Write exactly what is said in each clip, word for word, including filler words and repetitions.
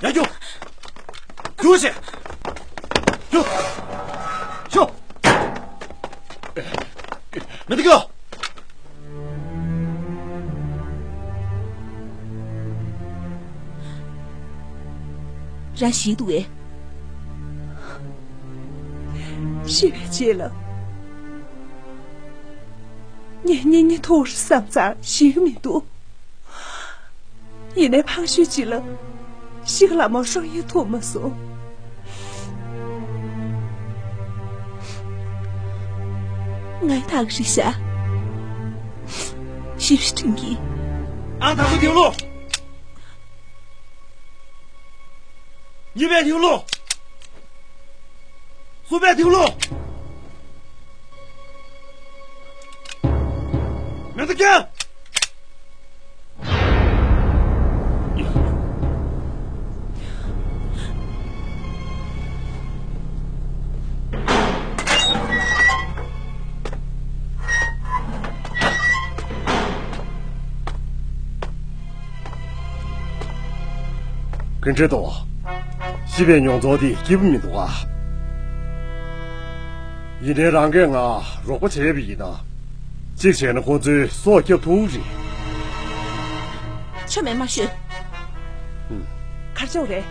ཡར་རྒྱུགས། རྒྱུགས་ཤིག་རྒྱུགས། ཤོག་མི་འདུག་གོ། རང་ཞིག་འདུག་གས། ཤི་བའི་རྗེས་ལ་ངས་གཉེན་ཉེ་ཐུག་བསམ་ཙང་ཞིག་མི་འདུག་ཡིན་ནའི་ཕངས་ཤུལ་ཅིག་ལ་ཤི་ཁ་ལ་མོ་ཧྲོག་ཡིན་ཐུབ་མ་སོང་། ངའི་ཐག་རིང་ཤག་ཞིབ་ཞིབ་དྲན་གྱིས། ཨང་དང་པོ་དེའུ་ལོ། གཉིས་པའི་དེའུ་ལོ། གསུམ་པའི་དེའུ་ལོ། མེ་ཏོག་རྒྱན། ག་འདྲ་འདུག་ཤི་བའི་མྱོང་ཚོར་དེ་སྐྱིད་པོ་མི་འདུག་ཨ། ཡིན་ནའི་རང་གིས་ང་རོགས་པ་བྱས་པ་ཡིན་ན། གཅིག་བྱས་ན་ཁོ་ཚོའི་སྲོག་སྐྱོབ་ཐུབ་རེད། ཆོ་མེད་མ་ཤོད། ཧུམ། གར་ཕྱོགས་རེད།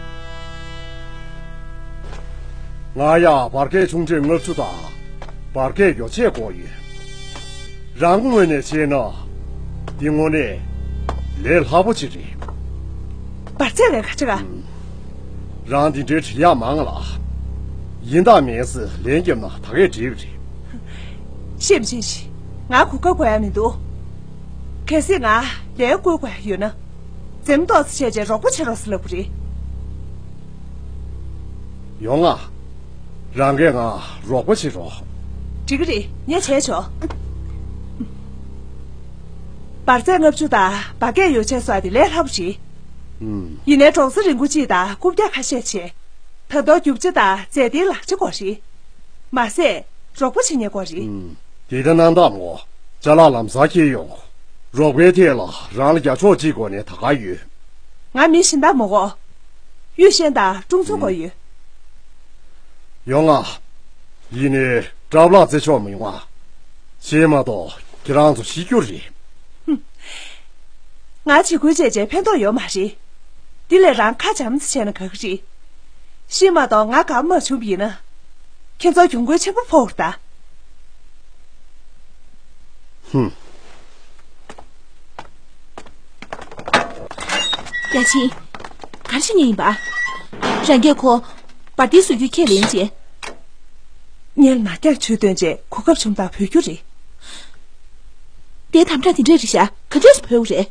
ང་ཡ་འབར་གས་ཆུང་གྲས་ལྔ་བཅུ་དང་། འབར་གས་ཡོ་ཆས་བསྐོར་ཡོད། རང་ངོས་ནས་བཤད་ན། འདི་དངོས་གནས་ལས་སླ་པོ་ཅིག་རེད། འབར་རྫས་ལས་ཁ་ཆེ་ག་ཧུམ། རང་འདི་འདྲའི་འབྲི་ཡག་མང་ལ། ཡིན་དང་མིན་སི་ལན་བརྒྱབ་ན་ད་གས་འགྲིག་རེད། ཤེས་མི་ཤེས་ཤི། ང་གོ་སྐབས་དགོས་ཡ་མི་འདུག་གལ་སྲིད་ང་ལས་བསྐོ་དགོས་ཡ་ཡོད་ན། འཛེམ་ཏོག་ཙམ་བྱས་རྗེས་རོགས་པ་བྱེད་རོགས་ཟེར་ལབ་གི་རེད། ཡོང་ང་། རང་གིས་ང་རོགས་པ་བྱེད་རོགས། འགྲིག་གི་རེད། ངས་བྱས་ཆོག་འབར་རྫས་ལྔ་བཅུ་དང་འབར་གས་ཡོ་ཆས་སོགས་དེ་ལས་སླ་པོ་རེད། ཨུམ། ཡིན་ནའི་གྲོང་གསེབ་རིན་པོ་ཆེ་དང་རྐུབ་བཀྱག་ཁ་ཤས་ཆེ། ད་དུང་རྒྱུ་ཆ་དང་རྫས་དེའི་ལག་ཆ་དགོས་རེད། མ་ཟད་རོགས་པ་བྱེད་མཁན་དགོས་རེད། ཨུམ། དེ་ལྟ་ན་འདམ་ངོ་། ཅ་ལག་ལམ་སང་འཁྱེར་ཡོང་། རོགས་པའི་ཐད་ལ་རང་ལ་རྒྱག་ཕྱོགས་གཅིག་སྒོ་ནས་ད་ག་ཡོད། ང་མི་གཞན་དག་མ་གོ། གཡུ་ཤན་དང་ཀྲུང་ཚུན་དགོས་ཡོད། ཡོང་ང་། ཡིན་ནའི་སྐྲ་ལག་རྩེ་ཆོག་མི་ཡོང་ང་། ཤེས་མ་གཏོགས་ཁྱེད་རང་ཚོ་ཤི་རྒྱུ་རེད། ཧུམ། ང་འཇིགས་སྐུལ་བྱས་རྗེས་ཕན་ཐོགས་ཡོད་མ་རེད། འདི་ལས་རང་ཁ་འཇམ་ཙམ་བྱས་ན་དགའ་གི་རེད། ཤི་མ་གཏོགས་ང་དགའ་མ་བྱུང་བ་ཡིན་ན། ཁྱེད་ཚོར་གྱོང་གུན་ཆེན་པོ་ཕོག་རེད་ད། ཧུམ། བརྒྱ་ཆེན། ག་རེ་བྱེད་མཁན་ཡིན་པ། རང་གིས་ཁོ་འབར་མདེལ་བཟོ་རྒྱུའི་ཁས་ལེན་བྱས། ངས་ལ་རྒྱ་བྱུས་སྟོན་བྱས་གོ་སྐབས་བྱུང་དང་བོད་རྒྱུ་རེད། དེ་དམ་དྲག་དེ་འདྲ་རེད་ཤག་ག་འདྲས་སུ་བོད་རེད།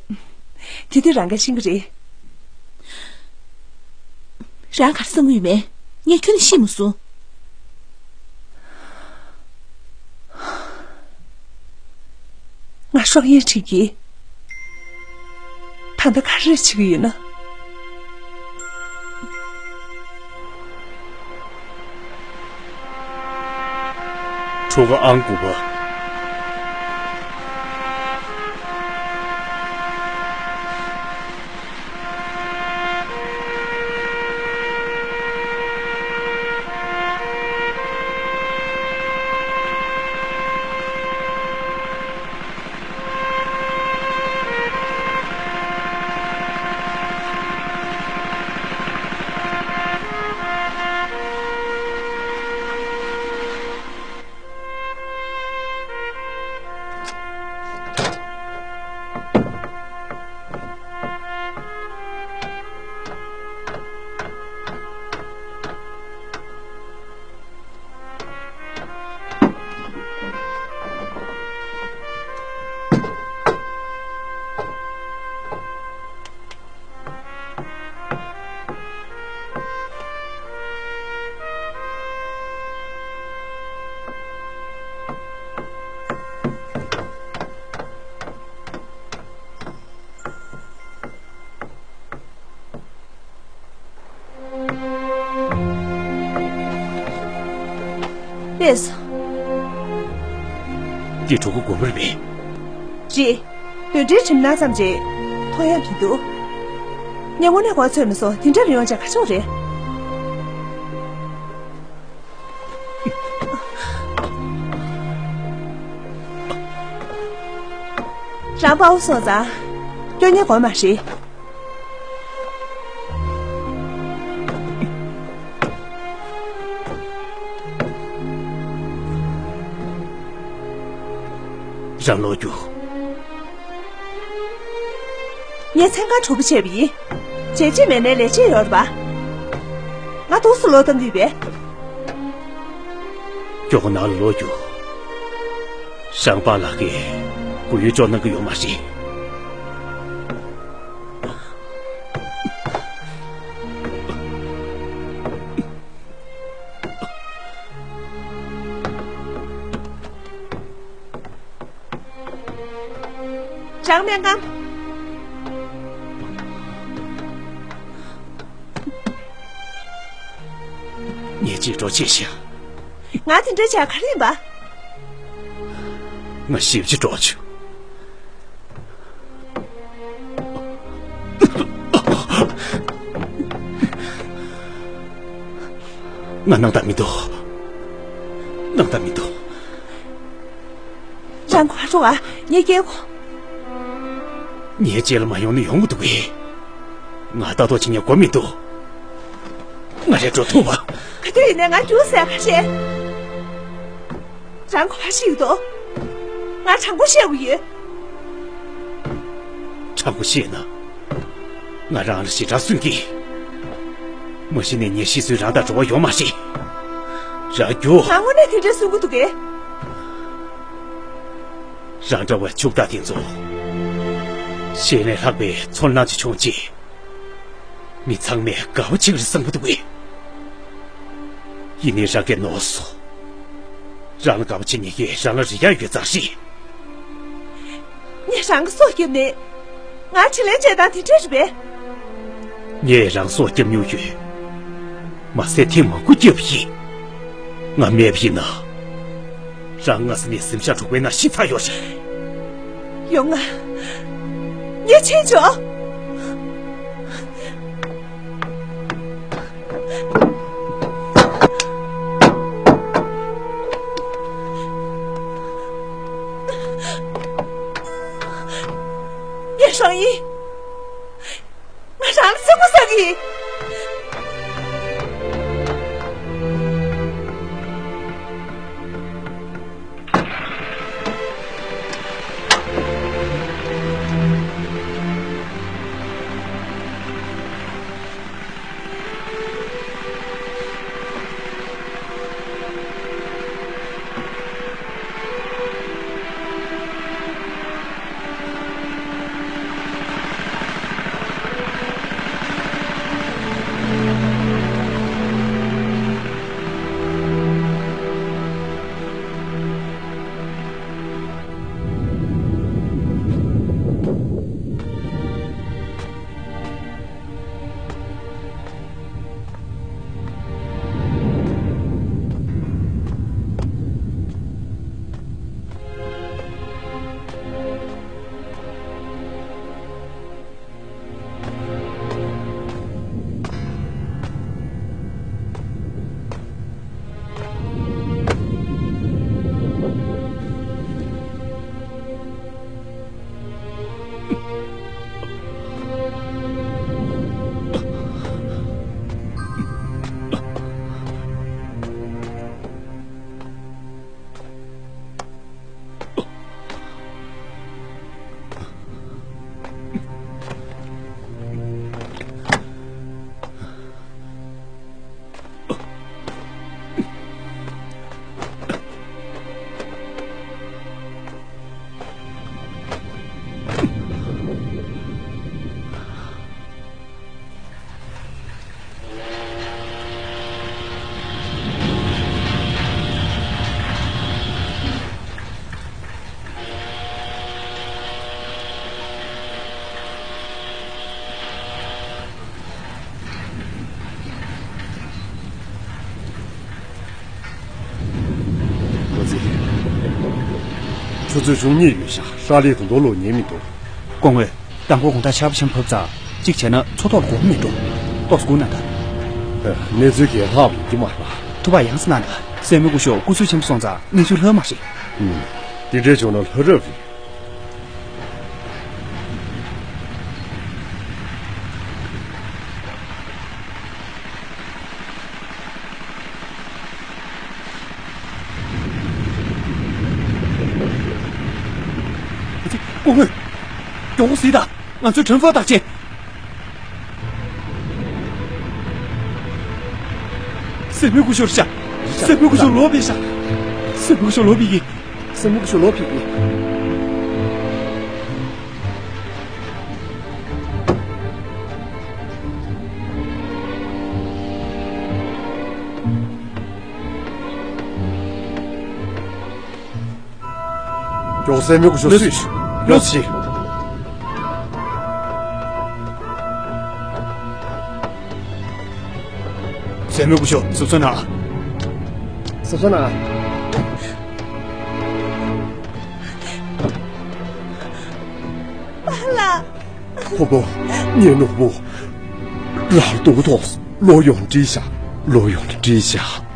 དེ་དུས་རང་གིས་ཤེས་ཀྱི་རེད། རང་ག་རེ་བསམ་གྱི་ཡོད་མེད། ངས་ཁྱོན་ནས་ཤེས་མ་སོང་། ང་སྲོག་ཡན་ཁྲིད་ཀྱིས། ད་ལྟ་ག་རེ་བྱེད་ཀྱི་ཡོད་ན། ཁྲོ་ག་ཨང་དགུ་པ། ལགས་སོ། འདི་གྲོགས་པོ་དགོན་པ་རེད་པས། རེད། གདོན་འདྲེའི་གྲིབ་ནག་ཙམ་ཅིག་མཐོང་ཡ་མི་འདུག་ངས་དངོས་གནས་གོ་ཚོད་མི་སོང་། དེ་འདྲ་མི་ཡོང་བྱས་ག་ཆོག་རེད། རང་དཔའ་བོ་སོང་ཙང་། སྐྱོ་ཉེན་དགོས་མ་རེད། རང་ལོག་རྒྱུགས། ངས་མཚན་གང་གྲུབ་པོ་བྱས་པ་ཡིན། བྱས་རྗེས་མེད་ནའི་ལས་བྱེད་ཡོད་རེད་པ། ང་འདུག་སེ་ལོག་བཏང་གི་ཡོད་པས། སྐྱོ་གོ་ནང་ལ་ལོག་རྒྱུགས། རང་པཱ་ལགས་ཀྱིས་གུ་ཡངས་ཅོག་གནང་གི་ཡོད་མ་རེད། རང་སྨན་ཁང་། ངས་ཅིག་འགྲོ་ཆེ་ཤག་ང་དེ་འདྲ་བྱས་ག་རེ་ཡིན་པ། ང་ཞེ་པོ་ཅིག་འདྲོག་བྱུང་། ང་སྣང་དག་མི་འདུག་སྣང་དག་མི་འདུག་རང་གོ་རོགས་ཨ། ངའི་སྐད་གོ། ངའི་རྗེས་ལ་མ་ཡོང་ན་ཡོང་གི་འདུག་གས། ང་ལྟ་རྟོག་བྱེད་མཁན་དགོས་མི་འདུག་ང་རང་འགྲོ་ཐུབ་པ། ག་དུས་ཡིན་ནའི་ང་རྒྱུགས་ཟེར་ཁ་བཤད། རང་གོ་བ་ཞིག་འདུག་ང་དྲང་པོ་བཤད་དགོས་ཡོད། དྲང་པོ་བཤད་ན། ང་རང་ལ་ཞེ་དྲག་སུན་གི། མ་གཞི་ནས་ངས་ཤི་གསོན་རང་དང་འགྲོ་བ་ཡོད་མ་རེད། རང་རྒྱུགས། ང་དངོས་གནས་དེ་འདྲ་སུན་གི་འདུག་གས། རང་འདྲ་བའི་ཕྱུག་བདག་དེ་ཚོ། གཞན་ལས་ལྷག་པའི་ཚོར་སྣང་ཅིག་བྱུང་རྗེས། མི་ཚང་མས་དགའ་པོ་བྱེད་ཀྱི་རེད་བསམ་གྱི་འདུག་གས། ཡིན་ནའི་རང་གིས་ནོར་སོང་། རང་ལ་དགའ་པོ་བྱེད་མཁན་གྱིས་རང་ལ་རེ་བ་ཡོད་ཙང་རེད། ངས་རང་གི་སྲོག་བསྐྱབས་ནས། ང་ཕྱི་ལན་བྱེད་སྟངས་དེ་འདྲ་རེད་པས། ངས་རང་སྲོག་བསྐྱབས་མྱོང་ཡོད། མ་ཟད་ཐེངས་མང་པོ་བསྐྱབས་ཡིན། ང་མེད་པ་ཡིན་ན། རང་སྔ་ས་ནས་གཟིམ་ཤག་དྲུག་པའི་ནང་ཤི་ཚར་ཡོད་རེད། ཡོང་ང་། ངས་ཆེན་ཆོག་ཡེ་ཧྲང་ཡིན། ང་རང་ལ་སེམས་པ་ཟ་གི་ཡིན། ཁོ་ཚོས། ཆུ་ཚོད་བཅུ་གཉིས་ཡོད་ཤག་ཧྲ་ལི་དུ་མདོ་ལོག་ཉན་མི་འདུག་སྐུ་ངོ། དང་པོ་དགོང་དག་ཆར་པ་ཆེན་པོ་བབས་ཙང་ གཅིག་བྱས་ན་མཚོ་ཐོག་ལ་གོམ་མི་འགྲོ། ཏོག་ཙམ་སྒུག་གནང་དང་། གནས་ཚུལ་གྱི་ལྷག་ཡོང་གི་མ་རེད་པ། ཐུགས་ཕམ་ཡང་སེ་གནང་དང་། སྲས་མོ་སྐུ་ཞབས་སྐུ་ཚེ་ཆེན་པོ་སོང་ཙང་གནས་ཚུལ་ལྷག་མ་རེད། ཨུམ། དེ་འདྲས་བྱུང་ན་ལྷག་རབས་རེད། སྐུ་ངོ། མགྱོགས་པོ་གཟིགས་དང་། ང་ཚོའི་དྲན་ཧྥ་བདག་ཆེན། སྲས་མོ་སྐུ་ཞབས་རེད་ཤག་སྲས་མོ་སྐུ་ཞབས་ལོག་ཕེབས་ཤག་སྲས་མོ་སྐུ་ཞབས་ལོག་ཕེབས་ཀྱི། སྲས་མོ་སྐུ་ཞབས་ལོག་ཕེབས་ཀྱི། མགྱོགས་སེ་མི་གུ་ཤོ་སུས་ཡོད་ཤི། སེ་མི་གུ་ཤོ་སུབ་སོ་ན། སུབ་སོ་ན། པཱ་ལགས། ཁོ་པོ། ཉེ་ནོར་བུ། རང་སྡུག་ཐོག་ལོ་ཡོང་འདྲི་ཤ། ལོ་ཡོང་འདྲི་ཤ།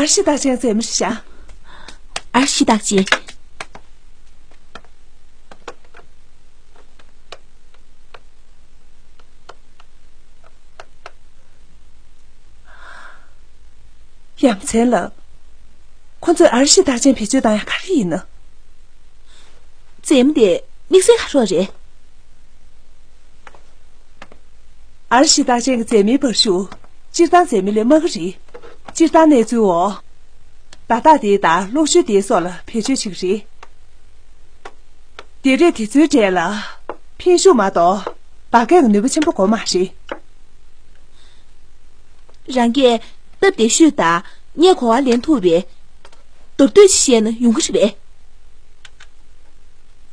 ཨར་ཤི་རྟགས་ཅན་རྩེད་མོ་ཤ། ཨར་ཤི་རྟགས་ཅན། ཡ་མཚན་ལ། ཁོ་ཚོས་ཨར་ཤི་རྟགས་ཅན་བེད་སྤྱོད་བཏང་ཡ་ག་རེ་ཡིན་ན། རྩེད་མོ་དེ་དམིགས་བསལ་ག་རེ་རེད། ཨར་ཤི་རྟགས་ཅན་གྱི་རྩེད་མོའི་བར་ཤུགས་སྤྱིར་བཏང་རྩེད་མོ་ལས་དམའ་གི་རེད། སྤྱིར་བཏང་གནས་ཚུལ་འོག་བརྡ་རྟགས་དེ་དང་གློག་ཞུ་དེའི་སོགས་ལ་བེད་སྤྱོད་བྱེད་ཀྱི་རེད། དེ་རེད། དེ་ཚོའི་གྲས་ལ་འཕེན་ཤུགས་མ་གཏོགས་བར་བརྒལ་གྱི་ནུས་པ་ཆེན་པོ་དགོས་མ་རེད། རང་གིས་སྟབས་བདེ་ཤོས་དང་ངས་གོ་བ་ལེན་ཐུབ་པའི་མདོར་བསྡུས་ཤིག་བཤད་ན་ཡོང་གི་རེད་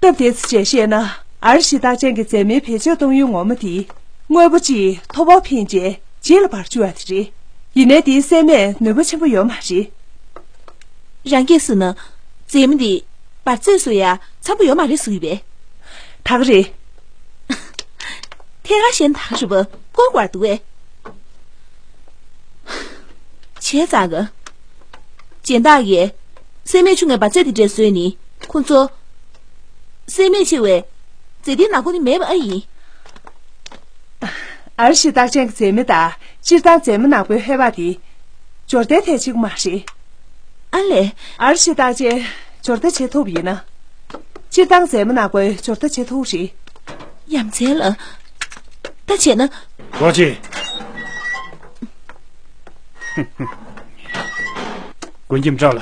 པས། སྟབས་བདེ་ཙམ་བྱས་བཤད་ན། ཨར་ཤི་རྟགས་ཅན་གྱི་རྩེད་མོའི་བེད་སྤྱོད་གཏོང་ཡུལ་ངོ་མ་དེ། དངོས་པོ་གཅིག་མཐོ་པོར་འཕེན་རྗེས་རྗེས་ལ་འབར་བཅུག་ཡ་དེ་རེད། ཡིན་ནའི་དེའི་སྲེད་མས་ནུས་པ་ཆེན་པོ་ཡོད་མ་རེད། རང་སྐད་ཟེར་ན། རྩེད་མོ་འདི་འབར་རྫས་བཟོ་ཡ་འཚམ་པོ་ཡོད་མ་རེད་ཟེར་གྱི་པས། ད་ག་རེད། ཐད་ཀར་བཤད་ན་ད་ག་རེད་པ། སྐོར་བར་འདུག་གས། བྱས་ཙང་ག་སྦྱིན་བདག་གིས་སྲེད་མས་ཆུང་ངའི་འབར་རྫས་འདི་འདྲས་བཟོས་ནི་ཁོ་ཚོ། སྲེད་མས་ཆེ་བའི་རྫས་འདིའི་ནག་པོ་ནི་མེད་པ་ཨ་ཡིན། ཨར་ཤི་རྟགས་ཅན་གྱི་རྫས་མ་དང་སྤྱིར་བཏང་རྫས་མ་ནག་པོའི་ཧེ་བག་དེ་སྦྱོར་ལྡན་ཐལ་ཆེ་གི་མ་རེད། ཨ་ལས། ཨར་ཤི་རྟགས་ཅན་སྦྱོར་ལྡན་བྱེད་ཐུབ་ཡིན་ན། སྤྱིར་བཏང་རྫས་མ་ནག་པོའི་སྦྱོར་ལྡན་བྱེད་ཐུབ་རེད། ཡ་མཚན་ལ། ད་བྱས་ན། རོ་ཅི། ཀུན་མཁྱེན་བཀྲ་ལ།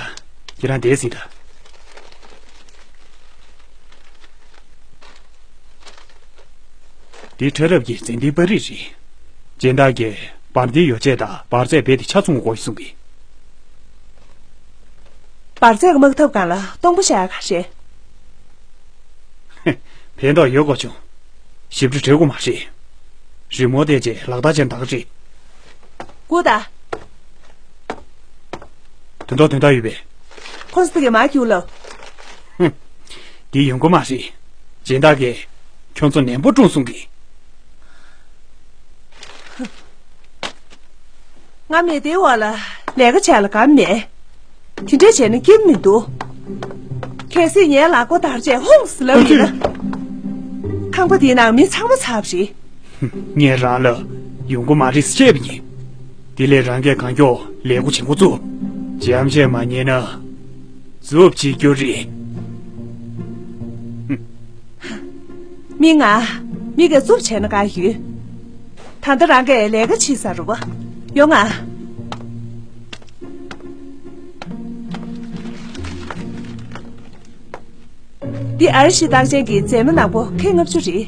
ཁྱེད་རང་འདིར་གཟིགས་དང་། འདི་ཕྲ་རབ་ཀྱི་རྫས་འདིའི་པར་རིས་རེད། སྦྱིན་བདག་གིས་འབར་མདེལ་ཡོ་བྱད་དང་འབར་རྫས་རྦད་དེ་ཆ་ཚང་དགོས་གསུང་གི། འབར་རྫས་ཀྱི་དམག་འཐབ་སྒང་ལ་སྟོང་པ་བཞག་ཡ་ག་རེ། ཕན་ཐོགས་ཡོད་དགོས་བྱུང་། ཞིབ་ཕྲ་དྲི་དགོས་མ་རེད། རི་མོ་བལྟས་རྗེས་ལག་བརྡ་བྱས་ན་ད་ག་རེད། སྒུག་དང་། དོན་དག་དོན་དག་ཡོད་པས། ཁོང་ཚོ་གིས་མར་རྒྱུགས་ལབ། ཧུམ། འདི་ཡོང་གི་མ་རེད། སྦྱིན་བདག་གིས་ཁྱོད་ཚོ་ནན་པོ་བཀྲོངས་སོང་གི། ང་མི་དེའི་འོག་ལ་ལས་ཀ་བྱས་ལ་དགའ་མེད། དེ་འདྲས་བྱས་ན་སྐྱིད་མི་འདུག་གལ་སྲིད་ངའི་ལག་པ་འདར་བྱས་ཧོངས་ལབ་ཡིན་ན། ཁང་པ་འདིའི་ནང་མི་ཚང་མ་ཚར་བ་རེད། ངས་རང་ལ་ཡོང་སྒོ་མ་རེད་ཟེར་བཤད་པ་ཡིན། དེ་ལས་རང་གིས་གང་མགྱོགས་ལས་སྒོ་བྱེད་འགོ་བཙུགས། རྒྱབ་བཤད་མ་ཉན་ན་རྫུབ་བྱེད་རྒྱུ་རེད། མི་ང་། མི་གིས་རྫུབ་བྱས་ན་དགའ་ཡོད། ད་ལྟ་རང་གིས་ལས་ཀ་བྱེད་ས་རུ་བ། ཡོང་ང་། འདི་ཨར་ཤི་རྟགས་ཅན་གྱི་རྫས་མ་ནག་པོ་ཁལ་ལྔ་བཅུ་རེད།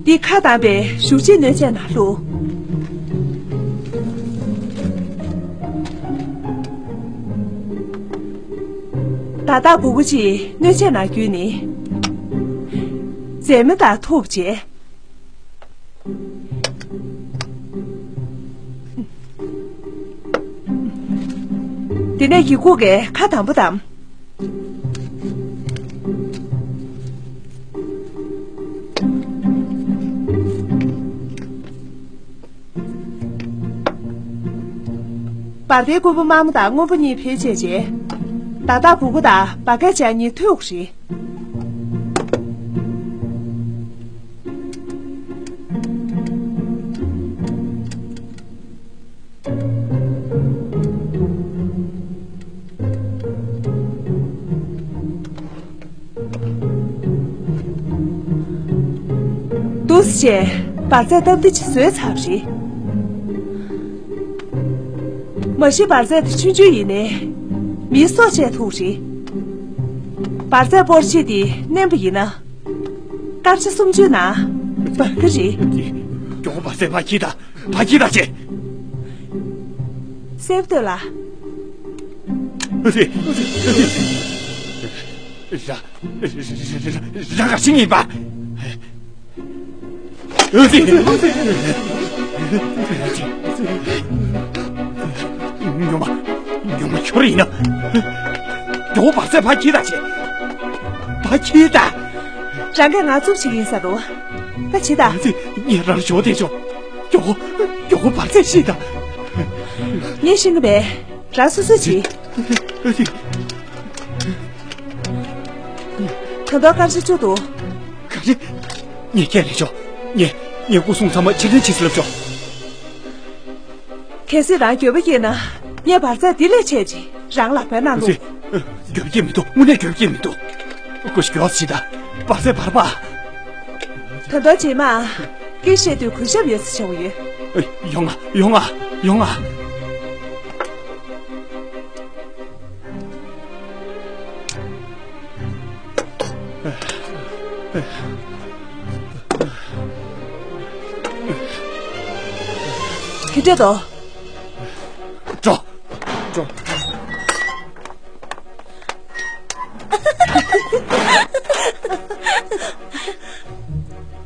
འདི་ཁ་གདངས་པའི་གཞུ་ཆེན་སྣོད་ཆས་ནང་བླུགས། བརྡ་རྟགས་སྦུ་གུ་གཅིག་སྣོད་ཆས་ནང་བརྒྱུས་ནས། རྫས་མ་དང་ཐུག་བྱས། དེ་ནས་ཡི་གུ་གས་ཁ་དམ་པོ་བསྡམས། འབར་མདེལ་སྐུད་པ་དམར་མོ་དང་སྔོན་པོ་གཉིས་བེད་སྤྱད་རྗེས། བརྡ་རྟགས་སྦུ་གུ་དང་འབར་གས་ཅན་གཉིས་མཐུད་དགོས་རེད། འདུག་སེ་བྱས་འབར་རྫས་སྟབས་བདེ་ཅིག་བཟོས་ཚར་བ་རེད། མ་གཞི་འབར་རྫས་དེ་ཆུང་ཆུང་ཡིན་ནའི། མིའི་སྲོག་བཅད་ཐུབ་རེད། འབར་རྫས་སྤོར་ཆས་དེ་མནན་པ་ཡིན་ན། སྐར་ཆ་སུམ་ཅུའི་ནང་འབར་གི་རེད། མགྱོགས་པོ་འབར་རྫས་ཕར་འཁྱེར་དང་། ཕར་འཁྱེར་དང་བྱེད། སེབ་སྟོད་ལ། ར། ར། ར། ར། ར་ག་ཞིག་ཡིན་པ། ཉོ་མ། ཉོ་མ་ཁྱོད་ཡིན་ན། མགྱོགས་པོ་འབར་རྫས་ཕར་འཁྱེར་དང་བྱེད། ཕར་འཁྱེར་དང་། རང་གིས་ང་རྫུབ་བྱེད་ཀྱི་ཡིན་ས་རུ། ད་བྱེད་དང་། ངས་རང་ཞོག་དེ་ཆོག་མགྱོགས་པོ། མགྱོགས་པོ་འབར་རྫས་བཤིག་དང་། ངས་ཤེས་ཀྱི་མེད། རང་སོ་སོས་བྱེད། ད་དུང་སྐར་ཆ་བཅུ་འདུག་ག་རེ། ངས་ཁས་ལེན་ཆོག་ངས། ངས་སྐུ་སྲུང་ཚང་མ་ཕྱིར་འཐེན་བྱེད་ཟེར་ལབ་ཆོག་གལ་སྲིད་རང་འགྱོད་པ་སྐྱེས་ན། ངས་འབར་རྫས་འདི་ལས་ཆེ་ཅིག་རང་ལག་པའི་ནང་བླུགས། འགྱོད་པ་སྐྱེས་མི་འདུག་དངོས་གནས་འགྱོད་པ་སྐྱེས་མི་འདུག་སྐུ་ཞབས་མགྱོགས་ཤིག་དང་། འབར་རྫས་འབར་བ། ད་དུང་རྗེས་མ། སྐད་བཤད་དུས་གུས་ཞབས་ཡོད་ཚད་བྱེད་དགོས་ཡོད། ཡོང་ང་། ཡོང་ང་། ཡོང་ང་། ག་འདྲ་འདུག་འགྲོ། འགྲོ།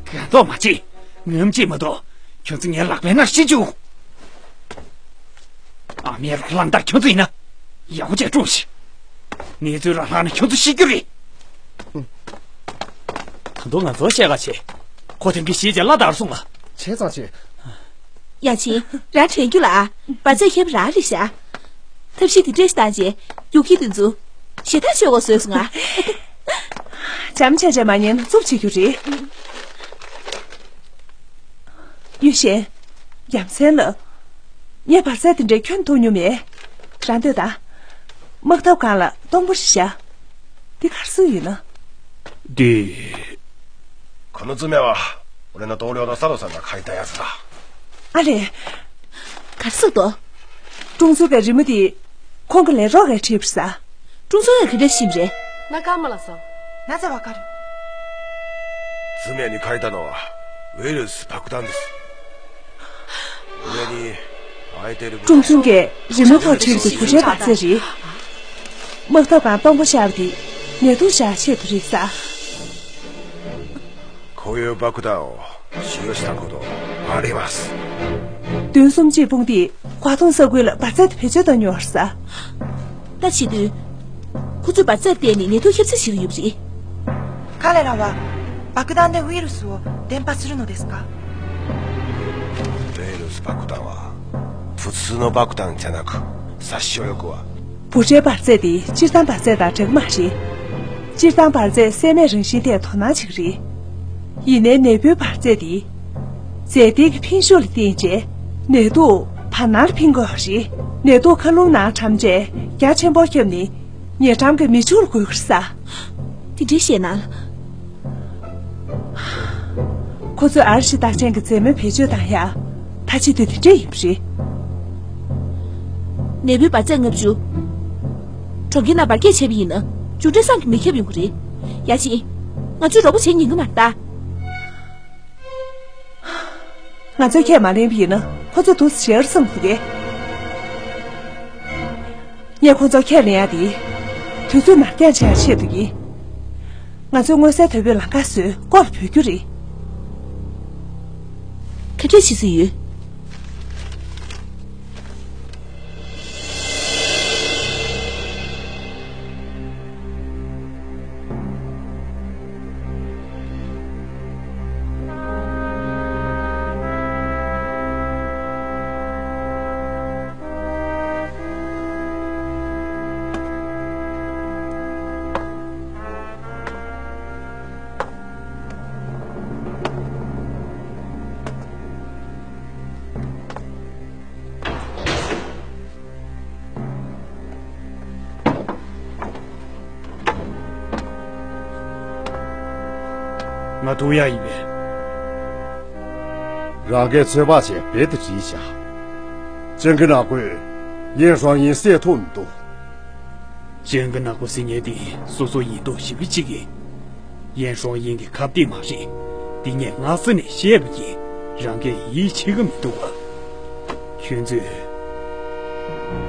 གང་ཐོག་མ་བྱེད། ངོམ་བྱེད་མ་གཏོགས། ཁྱོད་ཚོ་ངའི་ལག་པའི་ནང་ཤི་བཅུག་ཨ་མའི་རོགས་གླང་དར་ཁྱོད་ཚོ་ཡིན་ན། ཡག་པོ་བྱས་སྲུངས་ཤིག་གནས་ཚུལ་རང་ལྷག་ན་ཁྱོད་ཚོ་ཤི་རྒྱུ་རེད། ད་དུང་ང་ཚོར་བཤད་ག་བྱེད། ཁོ་ཐེངས་གི་ཞིག་བྱས་ལ་དར་སོང་ལ། བྱས་ཙང་བྱས། ཡ་ཆེན། རང་དྲན་རྒྱུ་ལ། འབར་རྫས་ཁྱབ་རང་རེད་ཤག་ཐབས་ཤེས་དེ་འདྲས་ཤིག་བཏང་རྗེས། ཡུག་ཁྱི་དེ་ཚོ། ཞེ་ཐག་ཆོད་གོ་བཟོས་སོང་ང་། བྱམས་ཆེ་ཆེ་མ་ཉན་ན་རྩུབ་བྱེད་རྒྱུ་རེད། ཡུས་ཤེན། རྒྱལ་མཚན་ལགས། ངས་འབར་རྫས་དེ་འདྲའི་ཁྱོན་ཐུག་མྱོང་མེད། རང་ལྟོས་དང་། དམག་འཐབ་སྒང་ལ་སྟོང་པ་ཞིག་བཞག་འདི་གར་སོང་ཡིན་ན། འདི། この爪は俺の同僚の佐藤さんが描いたやつだ。 ཨ་ལས། གར་སོང་འདུག་ཀྲུང་ཚུན་གྱི་རི་མོ་དེ། ཁོང་གི་ལས་རོགས་ཀྱིས་བྲིས་པ་རེད་ཟེར། ཀྲུང་ཚུན་གྱིས་ག་འདྲས་ཤེས་པ་རེད། 仲間だそう。なぜわかる？ 爪に書いたのはウイルス爆弾です。 ཀྲུང་ཚུན་གྱིས་རི་མོ་ཐོག་བྲིས་པའི་དུག་སྦྲུལ་འབར་རྫས་རེད། དམག་འཐབ་སྒང་སྟོང་པ་ཤར་བ་དེ་ནད་དུག་བཞག་ཆེད་དུ་རེད་ཟེར། こういう爆弾を使用したことあります。 བདུན་གསུམ་གཅིག་དཔུང་སྡེས་ཧྭ་ཏུང་ས་ཁུལ་ལ་འབར་རྫས་དེ་བེད་སྤྱོད་བཏང་མྱོང་བ་རེད་ཟེར། ད་བྱེད་དུས། ཁོ་ཚོས་འབར་རྫས་བལྟས་ནས་ནད་དུག་ཁྱབ་ཚད་བྱེད་ཀྱི་ཡོད་པ་རེད། 彼らは爆弾でウイルスを伝播するのですか？ ウイルス爆弾は普通の爆弾じゃなく、殺傷力は འབུ་ཕྲའི་འབར་རྫས་དེ་སྤྱིར་བཏང་འབར་རྫས་དང་འདྲ་གི་མ་རེད། སྤྱིར་བཏང་འབར་རྫས་བསད་རྨས་རང་བཞིན་ཐད་དོ་སྣང་བྱེད་ཀྱི་རེད། ཡིན་ནའི་ནད་འབུའི་འབར་རྫས་དེ། རྫས་དེ་གི་འཕེན་ཤུགས་ལ་བརྟེན་བྱས་ནད་དུག་བར་སྣང་ལ་འཕེན་དགོས་པ་རེད། ནད་དུག་མཁའ་རླུང་ནང་ཁྲམ་བྱས་རྒྱ་ཆེན་པོ་ཁྱབ་ནས་ཉེ་འགྲམ་གྱི་མི་ཕྱུགས་ལ་འགོས་ཀྱི་རེད་ས། དེ་འདྲའི་བཤད་ན། ཁོ་ཚོས་ཨར་ཤི་རྟགས་ཅན་གྱི་རྫས་སྨན་བེད་སྤྱོད་བཏང་ཡ། ད་ཅི་དུས་དེ་འདྲས་ཡིན་པ་རེད། ནད་འབུའི་འབར་རྫས་ལྔ་བཅུ། གྲོང་ཁྱེར་ནང་འབར་གས་བྱས་པ་ཡིན་ན་མཇུག་འབྲས་བསམ་གྱིས་མི་ཁྱབ་ཡོང་གི་རེད། ཡ་ཅི། ང་ཚོས་རོགས་པ་བྱེད་ཉན་གྱི་མ་རེད་ད། ང་ཚོས་ཁས་མ་ལེན་པ་ཡིན་ན་ཁོ་ཚོས་དུ་ཞེར་སོང་གི་རེད། ངས་ཁོ་ཚོར་ཁས་ལེན་ཡ་དེ། དུས་ཚོད་ནར་འགྱངས་བྱེད་ཡ་ཆེད་དུ་ཡིན། ང་ཚོས་མངོན་གསལ་དོད་པོའི་ལམ་ཁ་བཟོས་སྐོར་བོད་རྒྱུ་རེད། ག་འདྲས་བྱེད་སྲིད་ཡོད། ང་ཐུག་ཡག་ཡིན་པས། རང་གིས་ཚོད་དཔག་བྱས་རྦད་དེ་བྲིས་བཞག་ཅང་གི་ནག་པོས་ཡེན་ཧྲང་ཡིན་བསད་ཐུབ་མི་འདུག་ཅང་གི་ནག་པོ་ཟེར་མཁན་དེ་སོ་སོ་ཡིན་མདོག་ཞེ་པོ་ཅིག་གིས། ཡེན་ཧྲང་ཡིན་གྱི་ཁ་གཏད་མ་རེད། འདི་ངས་སྔ་ས་ནས་བཤད་པ་ཡིན། རང་གིས་ཡིད་ཆེས་ཀྱི་མི་འདུག་བ། ཁྱོད་ཚོས་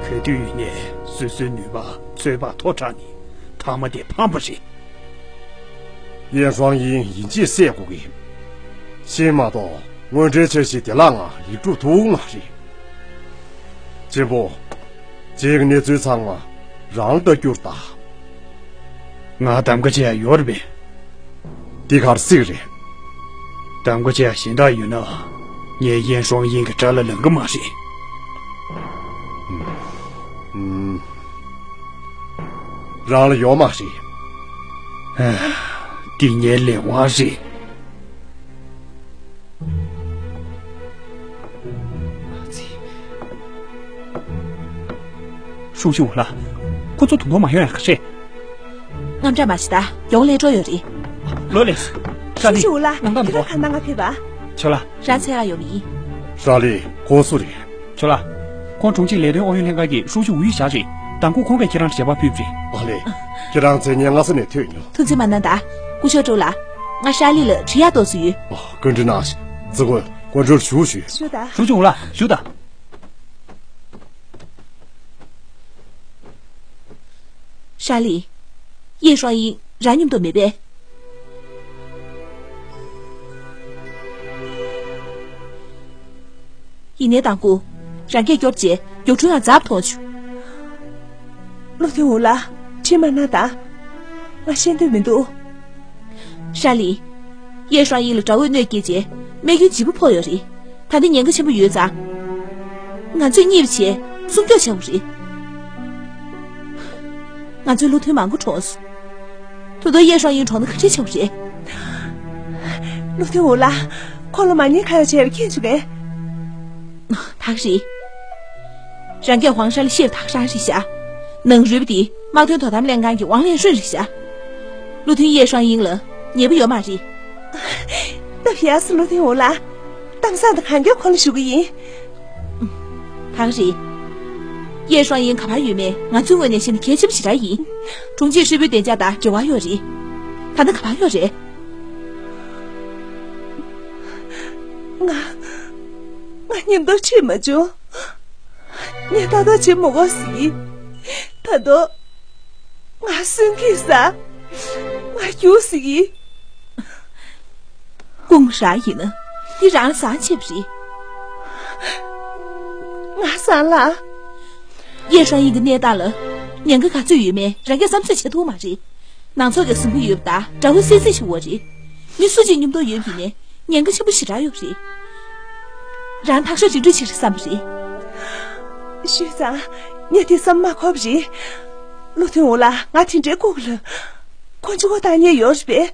ག་དུས་ཡིན་ནའི་སོ་སོའི་ནུས་པ་ཚོད་དཔག་མཐོ་དྲགས་ནས་མཐའ་མ་དེ་ཕམ་པ་རེད། ཡེན་ཧྲང་ཡིན་ཡིན་གཅིག་བསད་དགོས་ཀྱི། ཤིང་མ་གཏོགས་དངོས་འབྲེལ་འཆར་གཞི་དེ་ལའང་ཡིག་འབྲུ་ཐུག་མ་རེད། གཅེན་པོ། ཁྱེད་ཀྱི་གནས་ཚུལ་ཚང་མ་རང་ལ་ལྟ་རྒྱུར་ལྟ། ང་གདམ་ག་བྱེད་ཡ་ཡོད་རེད་པས། འདི་གར་སྲིད་རེད། གདམ་ག་བྱེད་ཡ་གཞན་དག་ཡོད་ན། ངས་ཡེན་ཧྲོང་ཡིན་གྱི་དགྲ་ལ་ལངས་གི་མ་རེད། ཨུམ། རང་ལ་ཡོད་མ་རེད། ཨ། འདི་ངའི་ལས་དབང་རེད། ཧྲུའུ་ཅི་ཝུ་ལགས། ཁོ་ཚོ་ད་དུང་མ་ཡོང་ཡག་ག་རེད། དངངས་སྐྲག་མ་བྱེད་ད། མགྱོགས་ལས་འགྲོ་ཡོད་རེད། ལོ་ལེགས། ཧྲ་ལི། ཧྲུའུ་ཅི་ཝུ་ལགས། ནང་ལྟ་ཁྱེད་རང་གང་ན་ང་ཕེབས་པ། ཁྱོད་ལ། རང་ཚེ་ར་ཡོང་མི་ཡིན། ཧྲ་ལི། ཁོང་སུ་རེད། ཁྱོད་ལ། ཁོང་གྲོང་ཁྱེར་ལས་དོན་ཨུ་ཡོན་ལྷན་ཁང་གི་ཧྲུའུ་ཅི་ཝུའུ་ཞག་རེད། མདང་དགོང་ཁོང་གིས་ཁྱེད་རང་ལ་ཞལ་པར་ཕུལ་བ་རེད། ཨ་ལེ། ཁྱེད་རང་མཚན་སྙན་སྔ་ས་ནས་ཐོས་མྱོང་། ཐུགས་རྗེ་མ་གནང་ད། སྐུ་ཞབས་ཀྲོའུ་ལགས། ང་ཧྲ་ལི་ལ་དྲི་ཡག་ཏོག་ཙམ་ཡོད། ཨ། བཀའ་དྲིན་གནང་། ཙི་གོ། དཀོན་མཆོག་ཞུ་ཞུ། ཞུ་ད། ཧྲུའུ་ཅི་ཝུའུ་ལགས། ཞུ་ད། ཧྲ་ལི། ཡེ་ཧྲོང་ཡིན་རང་མཉམ་དུ་མེད་པས། ཡིན་ནའི་མདང་དགོང་། རང་སྐད་སྐྱོར་རྗེས་མགྱོགས་འཕྲུལ་ངང་འཛེགས་ཐོན་བྱུང་། ལུ་ཐིང་ཝུ་ལགས། ཁྲིད་མ་གནང་དང་། ང་ཤེས་འདོད་མི་འདུག་ཧྲ་ལི། ཡེ་ཧྲོང་ཡིན་ལ་དགྲ་བོས་གནོད་སྐྱེལ་རྗེས་རྨས་སྐྱོན་ལྗིད་པོ་ཕོག་ཡོད་རེད། ད་ལྟ་ཉེན་ཁ་ཆེན་པོ་ཡོད་ཙང་། ང་ཚོས་རྙེད་པ་བྱས་སྲུང་སྐྱོབ་བྱ་དགོས་རེད། ང་ཚོས་ལུ་ཐུན་མང་པོ་གྲོངས་སོང་། ད་དུང་ཡེ་ཧྲོང་ཡིན་གྲོངས་ན་ག་འདྲས་བྱ་དགོས་རེད། ལུ་ཐུན་ཝུ་ལགས། ཁོ་ལ་མ་ཉེས་ཁ་ཡ་བྱས་པ་མཁྱེན་བྱུང་ངས། ད་ག་རེད། རང་སྐད་ཧུང་ཧྲ་ལ་བཤད་པ་ད་ག་རང་རེད་ཤག་ནང་རུལ་པ་དེ་དམག་དོན་དོ་དམ་ལྷན་ཁང་གི་ཝང་ལེན་ཧྲུན་རེད་ཤག་ལུ་ཐུན་ཡེ་ཧྲོང་ཡིན་ལ་ཉེས་པ་ཡོད་མ་རེད། སྟབས་ཡག་སོང་ལུ་ཐུན་ཝུ་ལགས། གཏམ་བཟང་དང་གང་མགྱོགས་ཁོ་ལ་ཞུ་གི་ཡིན། ད་ག་རེད། ཡེ་ཧྲོང་ཡིན་ག་པར་ཡོད་མེད་ང་ཚོའི་ངོས་ནས་ཤེས་ན་གལ་ཆེན་པོ་ཞེ་དྲག་ཡིན། གྲོང་ཁྱེར་ཧྲིལ་པོའི་བདེ་འཇགས་དང་འབྲེལ་བ་ཡོད་རེད། ད་ལྟ་ག་པར་ཡོད་རེད། ང་། ང་མཉམ་དུ་ཁྲིད་མ་བྱུང་། ངས་ལྟ་རྟོག་བྱེད་མི་དགོས་ཟེར་གི། ད་དུང་། ང་སུན་གི་ས། ང་རྒྱུགས་ཟེར་གི། ཀུང་ཧྲ་ཡིན་ན་འདི་རང་ལ་བཟང་ཆེ་བ་རེད། ང་བཟང་ལ། ཡེ་ཧྲང་ཡིན་གྱི་གནས་སྟངས་ལ། ཉེན་ཁ་ག་ཚོད་ཡོད་མེད་རང་གིས་བསམ་ཚོད་བྱེད་ཐུབ་མ་རེད། ནང་ཚོགས་ཀྱི་གཟིམ་ཁུག་ཡོད་པ་དང་དགྲ་བོ་སེམས་སྲིད་ཞིག་འོ་རེད། མི་སུ་གཅིག་མཉམ་དུ་ཡོད་པ་ཡིན་ནའི་ཉེན་ཁ་ཆེན་པོ་ཞེ་དྲག་ཡོད་རེད། རང་ཐག་གཅོད་རིམ་གྲོ་བྱེད་རེད་བསམ་པ་རེད། ཞུས་ཙང་ངས་དེ་བསམ་མ་ཁོམ་རེད། བློ་མཐུན་འོ་ལགས། ང་དེ་འདྲའི་ལྐུགས་ལ། ཁོང་ཚོ་ཁོ་ཐག་ཉེ་ཡོད་རེད་པས།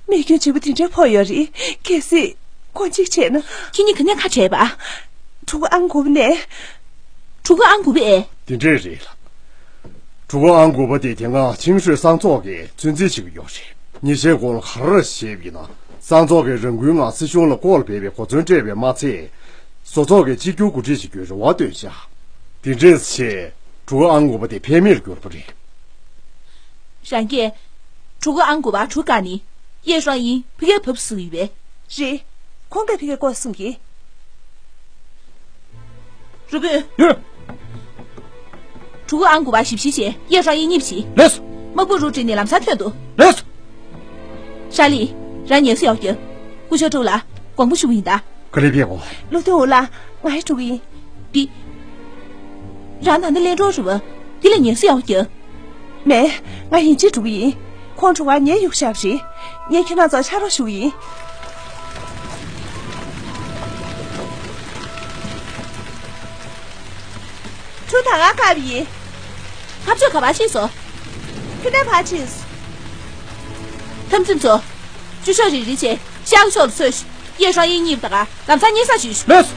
རྨས་སྐྱོན་ལྗིད་པོ་དེ་འདྲའི་ཕོག་ཡོད་རེད། གལ་སྲིད་ཁོང་གཅིག་བྱས་ན། ཁྱེད་གཉིས་ག་ནས་ཁ་བྲལ་བ། གྲུ་གུ་ཨང་དགུ་པ་ནས། གྲུ་གུ་ཨང་དགུ་པ་ཨེ། དེ་འདྲས་རེད་ལགས། གྲུ་གུ་ཨང་དགུ་པ་དེ་དེ་སྔ་ཆིང་ཧྲུའེ་སང་ཚོགས་ཀྱིས་བཙོན་འཛུལ་བྱེད་ཀྱི་ཡོད་རེད། ཉེས་ཆད་སྐོར་ལ་ག་རེ་བྱས་པ་ཡིན་ན། སང་ཚོགས་ཀྱིས་རང་འགུལ་ངང་སྲིད་གཞུང་ལ་བསྐོ་ལ་འབད་པའི་གོ་མཚོན་སྤྲད་པས་མ་ཚད། བཟོ་ཚོགས་ཀྱི་གཅིག་གྱུར་འགོ་ཁྲིད་བྱེད་རྒྱུའི་རེ་བ་བཏོན་བཞག་དེ་འདྲས་བྱས། གྲུ་གུ་ཨང་དགུ་པ་དེ་ཕན་མེད་ལ་གྱུར་པ་རེད། རང་གིས་གྲུ་གུ་ཨང་དགུ་པ་གྲུ་བཀག་ནས་ཡེ་ཧྲང་ཡིན་ཕ་གིར་བབས་སུ་ཡོད་པས། རེད། ཁོང་གིས་ཕ་གིར་བསྐོར་གསུང་གི། རུ་དཔོན། ཡོད། གྲུ་གུ་ཨང་དགུ་པ་ཞིབ་བཤེར་བྱས་ཡེ་ཧྲང་ཡིན་གཉིས་བྱས། ལེགས། དམག་དཔུང་རུ་བསྒྲིགས་ནས་ལམ་སང་ཐོན་འདུག་ལེགས། ཧྲ་ལི། རང་ཉེན་སྲིང་ཡག་རྒྱབ། སྐུ་ཞབས་ཀྲུའུ་ལགས་དགོངས་པ་ཞུ་གི་ཡིན་ད། ག་རེ་ཕེབས་གོ། བློ་མཐུན་འོ་ལགས། ང་ཡི་འགྲོ་གི་ཡིན། འདི། རང་ད་ལྟ་གླེང་གྲོགས་རེད་བ། དེ་ལ་ཉེན་སྲིང་ཡག་རྒྱབ། མེད། ང་ཡིན་གཅིག་འགྲོ་གི་ཡིན། ཁོང་གྲུ་གུ་ཉེ་གཡུག་བཞག་རེད། ངས་ཁྱེད་རང་ཚོར་ཕྱག་རོགས་ཞུ་གི་ཡིན། ཁྲུ་ད་ང་བཀག་པ་ཡིན། ཐབས་ཇུས་ག་པར་ཕྱིན་སོང་། ཁྱོད་ནས་ཕར་ཕྱིན་སོང་། འཐབ་འཛིང་ཚོ། ཅུ་ཤོག་རེ་རེ་བྱས་ཤར་ཕྱོགས་ལ་འཚོལ་ཞིག་ཡེ་ཧྲང་ཡིན་གཉིས་དང་ལམ་སང་སྙན་སེང་ཞུས་ཤིག་ལགས།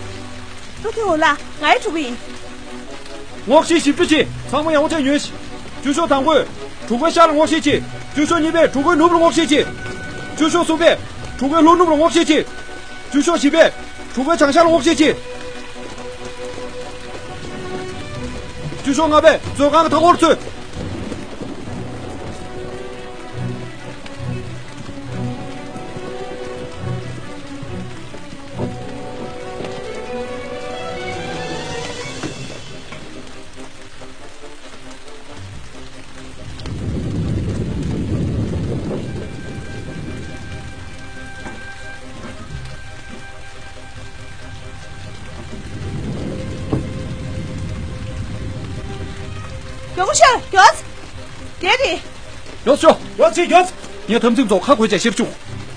བློ་མཐུན་འོ་ལགས། ང་ཡི་གྲུ་གུ་ཡིན། སྔོག་བཤེར་ཞིབ་ཕྲ་བྱེད། ཚང་མ་ཡག་པོ་བྱས་ཉོན་ཞིག་ཅུ་ཤོག་དང་པོས་གྲུ་གུའི་ཤར་ལ་སྔོག་བཤེར་བྱེད། ཅུ་ཤོག་གཉིས་པས་གྲུ་གུའི་ནུབ་ལ་སྔོག་བཤེར་བྱེད། ཅུ་ཤོག་གསུམ་པས་གྲུ་གུའི་ལྷོ་ནུབ་ལ་སྔོག་བཤེར་བྱེད། ཅུ་ཤོག་བཞི་པས་གྲུ་གུའི་བྱང་ཤར་ལ་སྔོག་བཤེར་བྱེད། ཅུ་ཤོག་ལྔ་པས་མཛོད་ཁང་གི་མཐའ་འཁོར་འཚོལ། མགྱོགས་པོ་ཤོག་མགྱོགས། དེ་རེད། མགྱོགས་ཤོག་མགྱོགས་ཚིག་མགྱོགས། ངས་འཐབ་འཛིང་ཚོ་ཁ་གོས་བྱས་ཤེར་བཅུག་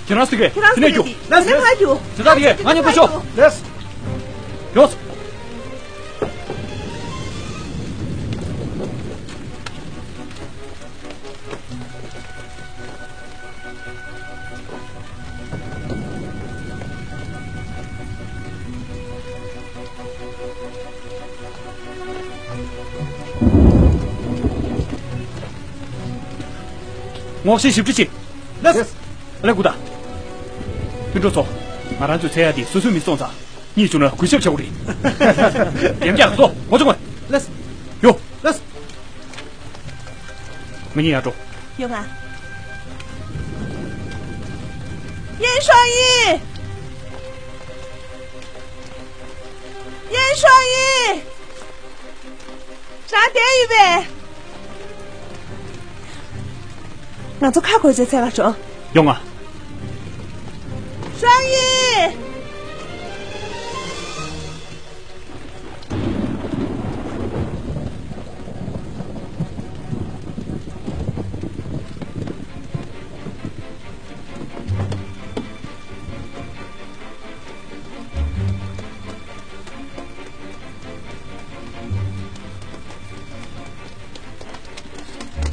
ཁྱེད་རང་སི་ཀེ་ཁྱེད་རང་དེ་ནས་རྒྱུག་ལས་དེ་ནས་ཕར་རྒྱུག་དེ་དག་དེ་ང་མཉམ་དུ་ཤོག་ལས། མགྱོགས། སྔོག་བཤེར་ཞིབ་ཕྲ་བྱེད། ལགས། ལགས་འགུ་ད། སྤུན་གྲོགས་ཚོ། ང་རང་ཚོའི་ཚེ་ཡ་འདི་སོ་སོའི་མི་སོང་ཙང་། གཉིད་བྱུང་ན་གུས་ཞབས་བྱ་དགོས་རེད། ལྡེམ་རྒྱག་ཚོ་ངོ་ཚོ་ངོ་། ལགས། ཡོ། ལགས། ང་གཉིས་ཡར་འགྲོ། ཡོང་ང་། ཡེ་ཧྲོ་ཡི། ཡེ་ཧྲོ་ཡི། རང་བསྡད་ཡོད་པས། ང་ཚོ་ཁ་གོས་བྱས་ཚལ་ལ་འགྲོ། ཡོང་ང་། ཧྲོ་ཡི།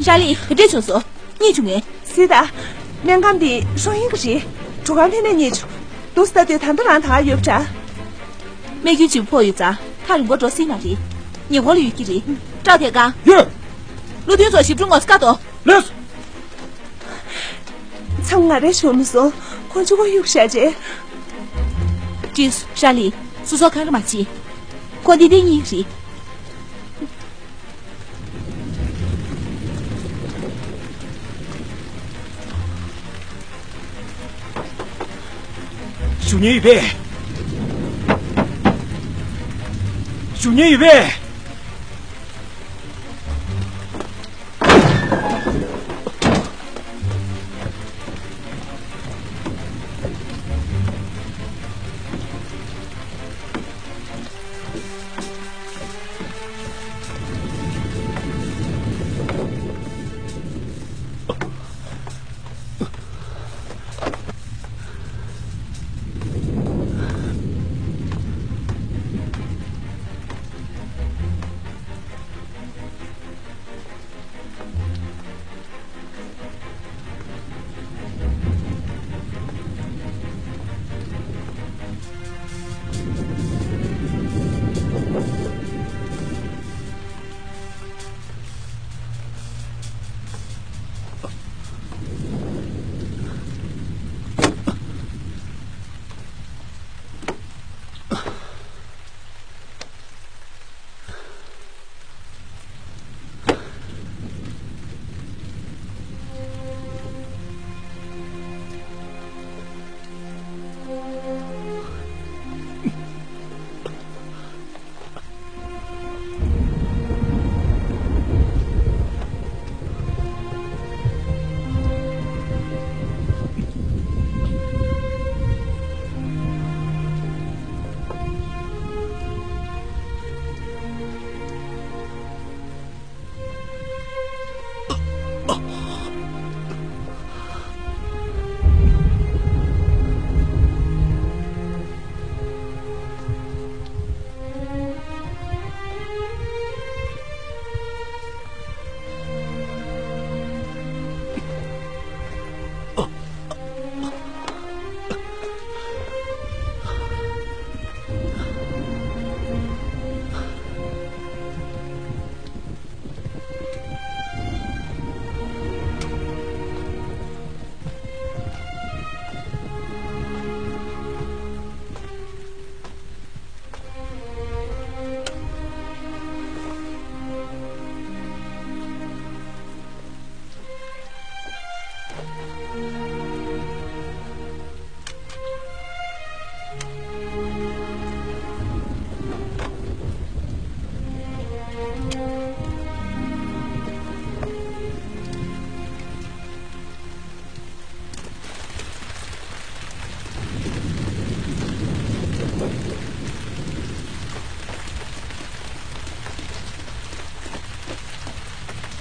ཧྲ་ལི། ག་འདྲས་བྱུང་སོང་། གཉིད་བྱུང་ངས། སི་ད། སྨན་ཁང་འདི་ཧྲོ་ཡིན་གྱི་རེད། གྲུ་ཁང་ཕན་ནས་གཉིད་བྱུང་། འདུག་སེ་ལྟ་དུས་ད་ལྟ་རང་ད་ག་ཡོད་པ་འདྲ། རྨས་སྐྱོན་ལྗིད་པོ་ཕོག་ཡོད་ཙང་ཐག་རིང་པོ་འགྲོ་སྲིད་མ་རེད། ཉེ་འཁོར་ལ་ཡོད་ཀྱི་རེད། སྐྲག་ཐེ་གང་། ཡོད། བློ་མཐུན་ཚོ་ཞིབ་འཇུག་ངོ་སྐལ་དོ། ལགས། མཚམས་ང་རེ་ཤོར་མི་སོང་། ཁོང་ཚོ་ཁོ་གཡུག་བཞག་རྗེས། ཀྲིས། ཧྲ་ལི། སོ་སོ་གང་རེ་མ་བྱེད། ཁོ་འདི་འདི་གཉིས་རེད། ཞུ་ཉེན་ཡོད་པས། ཞུ་ཉེན་ཡོད་པས།